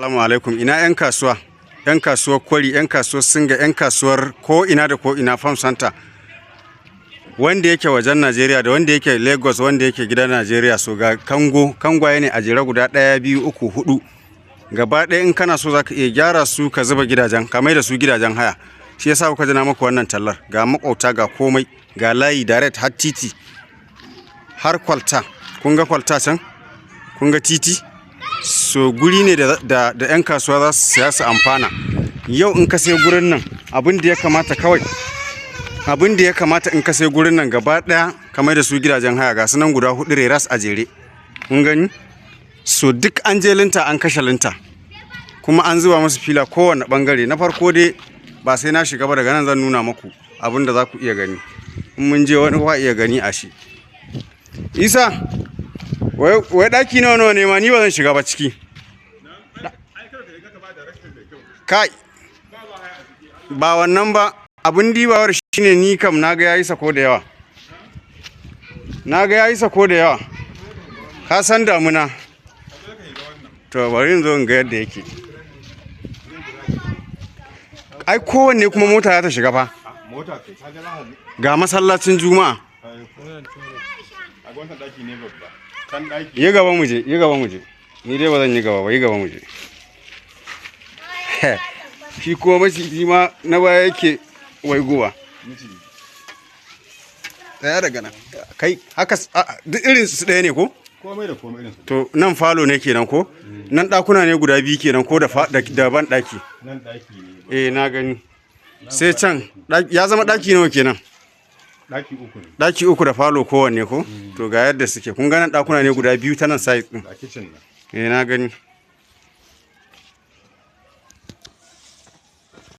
Assalamu alaikum. Ina 'yan kasuwa, 'yan kasuwar Kwari, 'yan kasuwar Singa, 'yan kasuwar ko ina da ko ina, Farm Center. Wanda yake wajen Najeriya da wanda yake Lagos, wanda yake gidan Najeriya, so ga kango, kangwaye ne a jere guda ɗaya, biyu, uku, hudu. Gaba ɗaya in kana so, zaka iya gyara su ka zuba gidajen, ka mai da su gidajen haya. Shi yasa kuka ji na muku wannan tallar. Ga makwauta, ga komai, ga layi direct har titi, har kwalta. Kun ga kwalta can? Kun ga titi? So guri ne da 'yan kasuwa za su siya su amfana. Yau in ka sai gurin nan, abin da ya kamata kawai, abin da ya kamata in ka sai gurin nan gaba daya, kamar da su gidajen haya. Ga su nan guda hudu reras a jere, kun gani? So duk an je linta, an kashe linta, kuma an zuba musu fila kowane bangare. Na farko dai ba sai na shiga ba, daga nan zan nuna muku abin da za ku iya gani. In mun je wani kwa iya gani a shi. Isa, wai daki nawa nawa ne ma? Ni ba zan shiga ba ciki. Kai, ba wannan ba. Abin dibawar shine ni kam naga yayi sako da yawa, naga yayi sako da yawa. Ka san damuna. To, bari in zo in ga yadda yake. Ai kowanne kuma mota za ta shiga fa. Mota kai ka ga za ka Ga masallacin Juma'a. A wannan daki ne babba kan daki. Yi gaba mu je, yi gaba mu je. Ni dai ba zan yi gaba ba, yi gaba mu je. Shi kuma maciji ma na baya yake waigowa. Miciji. Tsaya daga nan kai haka. Duk irin su ɗaya ne ko? Komai da komai irin su. To, nan falo ne kenan ko? Nan ɗakuna ne guda biyu kenan ko, da ban ɗaki? Nan daki ne. Eh, na gani. Sai can ya zama ɗaki nawa kenan? Daki uku ne. Ɗaki uku da falo kowanne ko? To, ga yadda suke. Kun ga nan ɗakuna ne guda biyu ta nan side ɗin. Ga kitchen nan. Eh, na gani.